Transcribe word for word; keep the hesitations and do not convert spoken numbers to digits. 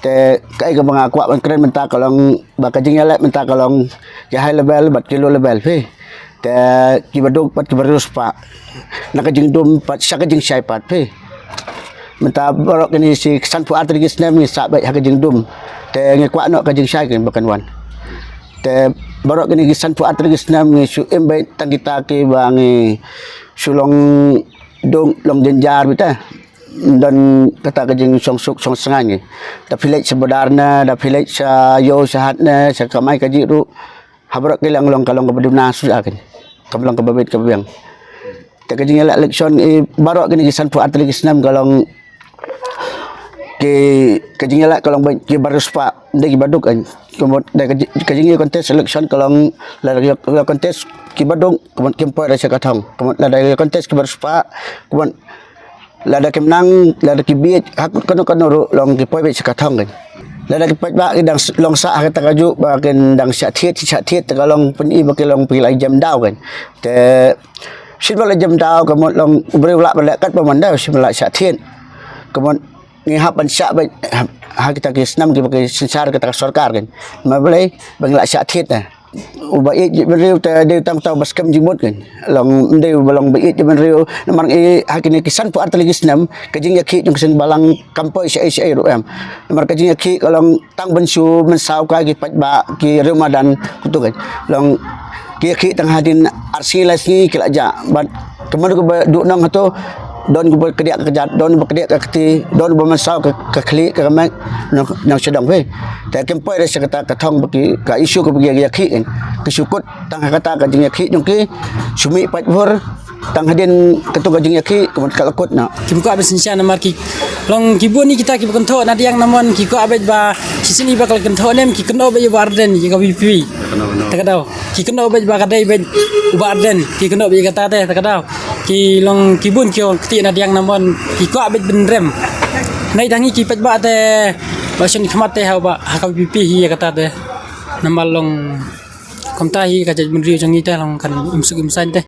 Te kaei kaba nga kwah ban kren mynta ka long ba ka jingïaleh mynta ka long ki high level bad ki low level phi. Te kiba duk bad kiba riewspah na ka jingdum bad sha ka jingshai pat phi. Mynta baroh kine shi sanphew ar tylli ki snem ngi sah beit ha ka jingdum. Te ngi kwah noh ka jingshai kane ba kan wan. Te baroh kine ki sanphew ar tylli ki snem ngi shu im beit tang kita kiba ngi shu long duk long jynjar beit te. Don kata ka jingshongsuk shongsngain ngi. Da phi leit sha border ne, da phi leit sha ïew sha hat ne, sha kamai kajih ruh. Ha baroh ki liang long ka long kaba duna shuh ïa kane. Kam long kaba beit kaba biang. Te ka jingïaleh election i baroh kine ki sanphew ar tylli ki snem ka long ki, ka jingïaleh ka long beit kiba riewspah, ym dei kiba duk kan. Ka mut da ka ji-, ka jingïa contest election ka long lada ka contest kiba duk, ka mut kim poi re sha ka thong. Ka mut lada ka contest kiba riewspah, ka mut lada kim nang, lada ki bieit, ha kano kano ruh long ki poi beit sha ka thong kan. Lada ki paidbah ki dang s-, long sah ha kata kajuh ba kin dang shah thied, shah thied te ka long pyni ba ki long phi la jem daw kan. Te shisien ba la jem daw ka mut long u briew lah ban leh katba mon da shisien ba la shah thied. Ka mut ngi hap ban shah beit ha kita ki snam kiba ki synshar kata ka sorkar kan. Namar balei ba ngi la shah thied te. Uba ïeit jaitbynriew te dei tang tang ba skhem jingmut kan. Long ym dei uba long ba ïeit jaitbynriew namar ngi ha kine ki sanphew ar tylli ki snem ka jingïakhih jong ka seng balang kam poi shaei shaei ruh em. Namar ka jingïakhih ka long tang ban shu mynsaw ka ki paidbah ki riew madan kutu kan. Long ki ïakhih tang hadien ar sngi lai sngi ki la jah bad ka mut kaba duh nong hato don kaba kdiah ka kjat, don kaba kdiah ka kti, don kaba mynsaw ka, ka khlieh ka mek nong, nong sha dong phi. Te kim poi re sha kata ka thong ba ki, ka issue kaba ki ïakhih kan. Ki shu kut tang ha kata ka jingïakhih jong ki, shu mih paidbah tang hadien katu ka jingïakhih ka mut ka la kut noh. Kim kwah ban synshar namar ki long ki bun ïa kita kiba kynthoh na diang na mon ki kwah beit ba shisien ïa ba ka la kynthoh nem ki kynnoh beit ïa u Bah Ardent ïa ka V P P. Te ka daw ki kynnoh beit ba ka dei beit u Bah Ardent, ki kynnoh beit ïa kata te, te ka daw ki long ki bun ki ong kti na diang na mon ki kwah beit ban rem. Nai tang ïa ki paidbah te ba shon khmat te ha ba ha ka V P P hi ïa kata te. Namar long kumta hi ka jaitbynriew jong ngi te long kan im suk im saiñ te.